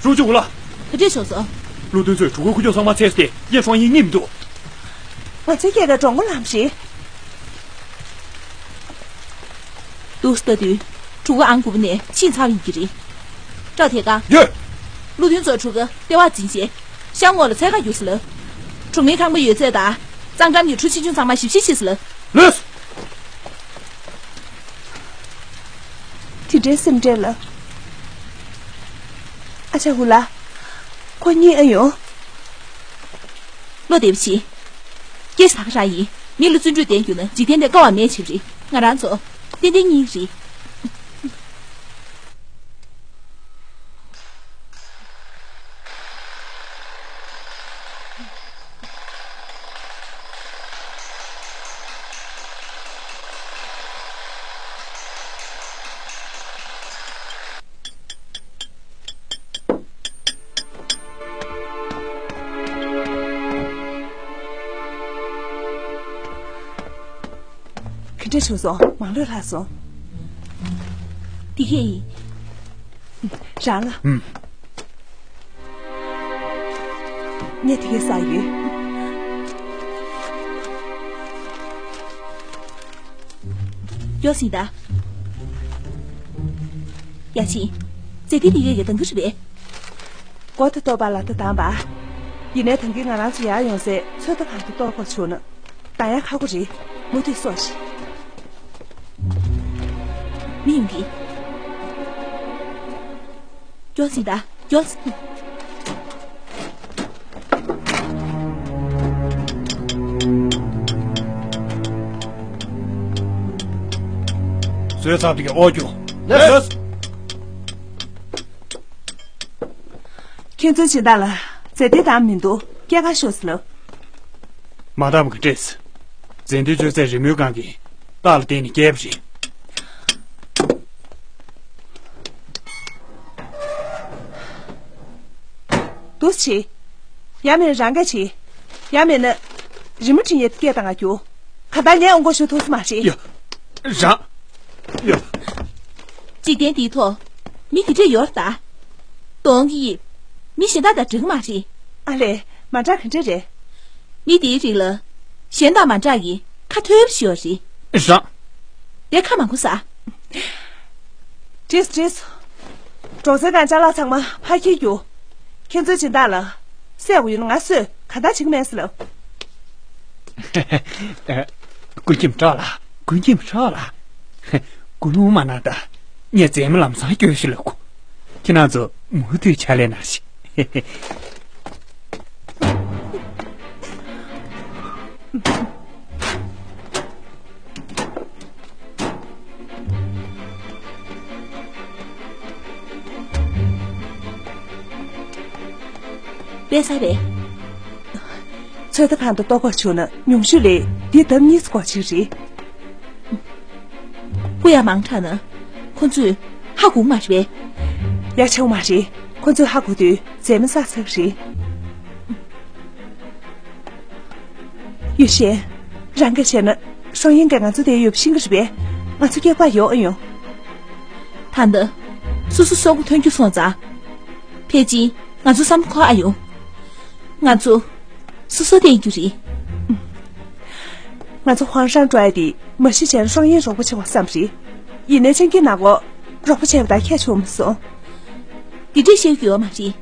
ཀྲུའུ་ཅུན་ལགས། ག་འདྲས་བྱུང་སོང་། ཀླུ་མཐུན་ཚོས་གྲུ་ཁའི་ཁུག་ཀྱོག་ཚང་མ་བཙལ་ཏེ་ཡེ་ཧྲོང་ཡིན་རྙེད་མི་འདུག་ང་ཚོའི་སྐྱེས་ཀ་འགྲོ་མགོ་ལངས་རེད། འདུག་ལྟ་དུས། གྲུ་ཁ་ཨང་དགུ་པ་ནས་ཕྱིན་ཚར་བ་ཡིན་གྱི་རེད། ཀྲའོ་ཐེ་ཀང་། ཡོད། ཀླུ་མཐུན་ཚོས་གྲུ་ཁ་ལྟེ་བར་འཛིན་བྱས། ཤར་ངོས་ལ་འཚོལ་ག་རྒྱུགས་ཟེར་ལབ། གྲོང་མིའི་ཁང་པ་ཡོད་ཚད་དང་། གཙང་འགྲམ་གྱི་གྲུ་ཆུང་ཆུང་ཚང་མ་ཞིབ་བཤེར་བྱས་ཟེར་ལབ། ལགས་སོ། དེ་འདྲའི་སེམས་ཁྲལ་ལ། ཨ་ཅག་ཧུ་ལགས། ཁོ་གཉིས་ཨེ་ཡོང་། བློ་བདེ་པོ་བྱེད། སྐད་ཆ་ད་ག་རང་ཡིན། མི་ལ་བརྩོན་འགྲུས་ལྡན་གྱུར་ན་འཇིག་རྟེན་འདིར་དཀའ་བ་མེད་བྱས་པ་རེད། ང་རང་ཚོ་ཏན་ཏན་གཉིས་རེད། ག་འདྲ་བྱུང་སོང་། མང་ལོས་ལྷག་སོང་། འདི་གས་ཡིན། རང་ལ། ཨུམ། ངས་དེ་གས་ཟ་ཡོད། ཡོ་སི་ད། ཡ་ཆི། ཙེ་ཏི་དེ་གས་ཀྱི་དང་གི་རེད་པས། མགོ་དེ་གཏོར་པ་ལ་ད་བཏང་པ། ཡིན་ནའི་ད་གིན་ང་རང་ཚོ་ཡར་ཡོང་སའི་ཚོད་ལྟ་ཁང་དུ་གཏོར་དགོས་བྱུང་ན། ད་ཡང་ཁག་པོ་རེད། མུ་མཐུད་སོང་ཞིག་མི་ཡོང་གི། མགྱོགས་ཤིག་ད། མགྱོགས་ཤིག་བཟོས་ཚར་དུས་ཨོ་རྒྱུ། ལགས་སོ། ཁྱེད་ཚོའི་སྦྱིན་བདག་ལ་ཙེ་ཏི་དང་མི་འདུག་སྐྱེལ་ག་ཤོག་ཟེར་ལབ། མ་བཏང་བ་ག་འདྲས། ཙེ་ཏི་གཅོད་ཚད་རི་མོའི་སྒང་གི་རྟགས་ལ་བརྟེན་ནས་སྐྱེལ་བ་རེད། འདུག་སེ་བྱེད། ཡང་མིན་ན་རང་གིས་བྱེད། ཡང་མིན་ན་རི་མོ་འབྲི་མཁན་དེ་སྐད་བཏང་ག་རྒྱུགས། གང་ལྟར་ངས་ཨོ་མགོ་ཞུ་ཐུབ་ས་མ་རེད། ཡ། རང་། ཡ། འཇིག་རྟེན་འདིའི་ཐོག་མི་དེ་འདྲས་ཡོད་རེད་ད། གདོང་གི་དབྱིབས། མི་གཞན་དག་དང་འདྲ་གི་མ་རེད། ཨ་ལས། མ་འདྲ་ག་འདྲ་རེད། མི་དེའི་རིགས་ལ་གཞན་དང་མ་འདྲ་ཡི་ཁ་མཐོན་པོ་ཞིག་ཡོད་རེད། རང་། དེ་ཁ་མང་པོ་ཟ། བྲིས་བྲིས། སྒྲོག་ཙེ་དང་ཅ་ལག་ཚང་མ་ཕར་འཁྱེར་རྒྱུགས། ཁྱེད་ཚོའི་སྦྱིན་བདག་ལ་བསད་དགོས་ཡོད་ན་ང་གསོད། གང་ལྟར་བྱེད་ཀྱི་མེད་ཟེར་ལབ། ཀུན་མཁྱེན་ཁྲོ་ལ། ཀུན་མཁྱེན་ཁྲོ་ལ། ཀུན་སློང་མ་གནང་ད། ངས་མཛེས་མ་ལམ་སང་སྐྱོན་ཞིག་ལབ་དགོས། ཁྱེད་རང་ཚོ་མུ་མཐུད་ཕྱག་ལས་གནང་ཞིག་པེ་ས་རེད། ཚོད་ལྟ་ཁང་དུ་གཏོར་དགོས་བྱུང་ན་ཉུང་ཤོས་ལ་འདི་ལྡབ་གཉིས་སུ་འགོར་ཆེད་རེད། སྤུ་ཡ་མང་དྲགས་ན་ཁོ་ཚོས་ཧ་གོ་གི་མ་རེད་པས། ཡ་ཆེ་བ་མ་རེད། ཁོ་ཚོས་ཧ་གོ་དུས་རྫས་མ་བསགས་ཚར་གི་རེད། ཡུས་ཤན། རང་གིས་བྱས་ན་ཧྲོང་ཡིན་གྱིས་ང་ཚོ་འདིར་ཡོད་པ་ཤེས་ཀྱི་རེད་པས། ང་ཚོ་སྐྱེལ་ག་ཡོང་ཨེ་ཡོང་། ད་ལྟ་སོ་སོ་སྲོག་མགོ་ཐོན་རྒྱུ་སོང་ཙང་། ཕལ་ཆེར་ང་ཚོ་བསམ་བློ་འཁོར་ཨ་ཡོང་། ང་ཚོ་སོ་སོ་བསྟེན་རྒྱུ་རེད། ང་ཚོ་ཧུའང་ཧྲང་ཀྲོའི་དེ་མ་གཞི་བྱས་ན་ཧྲོང་ཡིན་རོགས་པ་བྱེད་དགོས་བསམ་རེད། ཡིན་ནའི་ཆང་གི་ནག་པོ་རོགས་པ་བྱས་པ་དང་ཁྱད་ཆོག་མ་སོང་། འདི་འདྲས་བཤད་རྒྱུ་ཡོད་མ་རེད།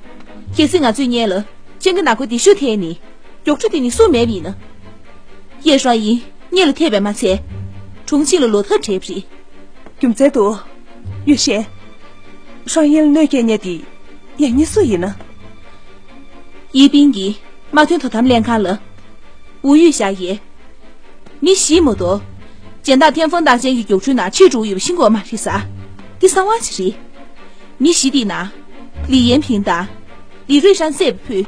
གལ་སྲིད་ང་ཚོས་སྔོན་ལ་ཆང་གི་ནག་པོ་འདི་ཤུགས་ཐེབས་ནས་མགྱོགས་འཕྲོ་དེ་ནི་སུ་མེད་པ་ཡིན་ན། ཡེ་ཧྲོང་ཡིན་སྔོན་ལ་ཐེབས་པས་མ་ཚད། གྲོང་ཁྱེར་ལ་ལོག་ཐབས་བྲལ་བ་རེད། རྒྱུ་མཚན་འདུག་ཡུས་ཤན། ཧྲོང་ཡིན་ལ་གནོད་སྐྱེལ་མཁན་དེ་ཡང་སྙིང་སུ་ཡིན་ན། ཡེ་པིན་གྱིས་དམག་དོན་དོ་དམ་ལྷན་ཁང་ལ། ཝུའུ་ཡུས་ཞའེ། མི་བཞི་མ་གཏོགས། སྦྱིན་བདག་ཐེན་ཧྥང་ཏང་ཅན་གྱི་རྒྱུག་འཕྲུལ་ནང་ཆིབས་འགྲོ་ཡོད་པ་ཤེས་ཀྱི་ཡོད་མ་རེད་ཟེར། འདི་གསང་བ་ཞིག་རེད། མི་བཞི་དེའི་ནང་། ལི་ཡན་ཕིང་དང་། ལི་རུས་ཧྲན་བསད་པ་ཕུད།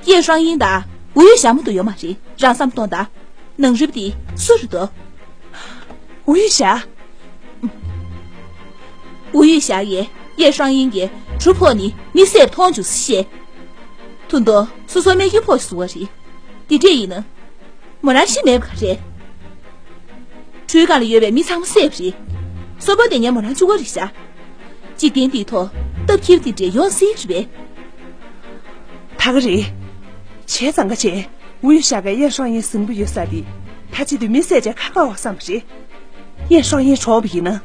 ཡེ་ཧྲང་ཡིན་དང་ཝུའུ་ཡུས་ཞའེ་མ་གཏོགས་ཡོད་མ་རེད། རང་བསམ་གཏོང་དང་། ནང་རུལ་པ་དེ་སུ་རེད་དོ། ཝུའུ་ཡུས་ཞའེ། ཝུའུ་ཡུས་ཞའེ་ཡིས་ཡེ་ཧྲང་ཡིན་གྱི་གྲུ་ཕོག་ནས་མི་བསད་པ་མཐོང་བྱུང་ཟེར་བཤད། ད་དུང་སོ་སོ་སྨད་རྒྱུད་ཕོག་བཟོ་བ་རེད། འདི་འདྲས་ཡིན་ན། མོ་རང་ཤི་མེད་པ་ག་རེད། གྲུའི་སྒང་ལ་ཡོད་པའི་མི་ཚང་མ་བསད་པ་རེད། གསོན་པོ་བསྡད་མཁན་མོ་རང་གཅིག་པོ་རེད་ཤག་འཇིག་རྟེན་འདིའི་ཐོག་སྟབས་འཁེལ་བ་འདི་འདྲས་ཡོང་སྲིད་རེད་པས། ད་ག་རེད། བྱས་ཙང་ཀ་བྱས། ཝུའུ་ཤ་ག་ཡན་ཧྲང་ཡིན་ཟིང་པོ་ཡོད་ས་དེ། ད་ཅི་དུས་མི་བསད་བྱས་ཁ་ཁ་བ་བསམ་པ་རེད། ཡན་ཧྲང་ཡིན་གྲོགས་པ་ཡིན་ན།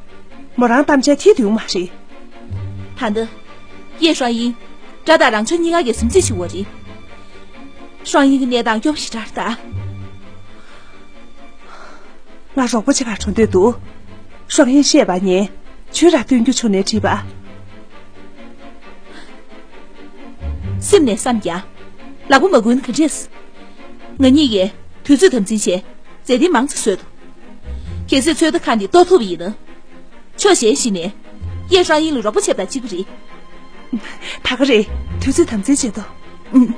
མོ་རང་གཏམ་འཆལ་ཐིག་དུས་མ་རེད། ད་འདི། ཡན་ཧྲང་ཡིན། དགྲ་དང་རང་ཕྱོགས་གཉིས་ཀ་གི་སུམ་རྩིས་བྱེད་འོ་རེད། ཧྲང་ཡིན་གྱི་གནས་སྟངས་སྐྱོ་པོ་ཞིག་འདྲ་རེད་ད། ང་རོགས་པ་བྱེད་གར་འགྲོ་འདོད་འདུག་ཧྲང་ཡིན་བཤད་པ་ཉན། ཆུ་ར་སྟོན་རྒྱུ་ཆུ་ནས་བྲིས་པ། སེམས་ནས་བསམ་ཀྱང་། ལག་པ་མ་འགུལ་ན་ག་འདྲས། ང་གཉིས་ཀས་དུས་ཚོད་དམ་འཛིན་བྱས། མཛད་དེ་མང་ཙམ་བཟོས་འདུག་གལ་སྲིད་ཚོད་ལྟ་ཁང་འདི་གཏོར་ཐུབ་པ་ཡིན་ན། ཕྱོགས་གཞན་ཞིག་ནས། ཡེ་ཧྲང་ཡིན་ལ་རོགས་པ་བྱེད་པ་དང་གཅིག་པ་རེད། ད་ག་རེད། དུས་ཚོད་དམ་འཛིན་བྱེད་དོ། ཨུམ།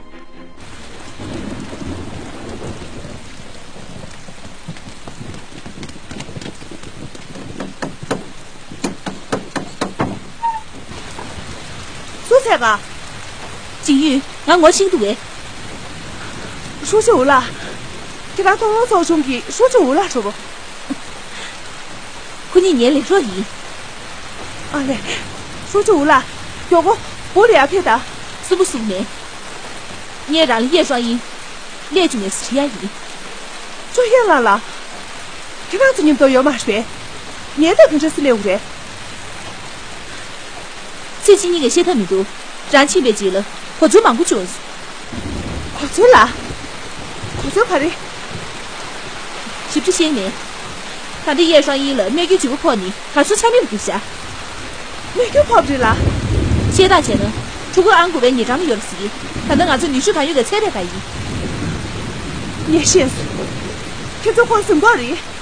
སུ་ཚད་ག་ཅིང་ཡུས། ང་ངོ་ཤེས་འདུག་གས། ཧྲུའུ་ཅི་ཝུ་ལགས། ཁྱེད་རང་ཏོང་ཧོང་ཚོགས་ཆུང་གི་ཧྲུའུ་ཅི་ཝུ་ལགས་རེད་པོ། ཁོ་གཉིས་ངའི་ལས་རོགས་ཡིན། ཨ་ལས། ཧྲུའུ་ཅི་ཝུ་ལགས། མགྱོགས་པོ། སྦུག་ལ་ཡར་ཕེབས་དང་། སུན་པོ་བཟུང་མེད། ངས་རང་ལ་ཡེ་ཧྲང་ཡིན། སླེབས་བྱུང་ངས་ཟེར་ཡ་ཡིན། ཅོ་ཧེ་ལགས་ལགས། ཁྱེད་རང་ཚོ་མཉམ་དུ་ཡོད་མ་རེད་པས། ངའི་ཐག་ག་འདྲ་སེ་སླེབས་དགོས་རེད། ཚིག་གཅིག་གཉིས་ཀས་བཤད་ཐབས་མི་འདུག་རང་ཕྱིན་པའི་རྗེས་ལ་གོ་ཚོད་མང་པོ་བྱུང་། གོ་ཚོད་ལ། གོ་ཚོད་ག་རེ། ཞིབ་ཕྲ་ཤེས་མེད། ད་ལྟ་ཡེ་ཧྲང་ཡིན་ལ་རྨས་སྐྱོན་ལྗིད་པོ་ཕོག་ནས་གར་སོང་ཆ་མེད་པ་གྱུར་ཤག་རྨས་སྐྱོན་ཕོག་པ་རེད་ལ། བཤད་སྟངས་བྱས་ན་ཕྲུ་གུ་ཨང་དགུ་པའི་ཉེ་འགྲམ་ལ་ཡོད་རེད་ཟེར་གྱི། ད་ལྟ་ང་ཚོ་ནུས་ཤུགས་གང་ཡོད་ཀྱིས་འཚོལ་བསྡད་པ་ཡིན། ངས་ཤེས་སོང་། ཁྱེད་ཚོ་ཁོང་ཟིན་དགོས་རེད།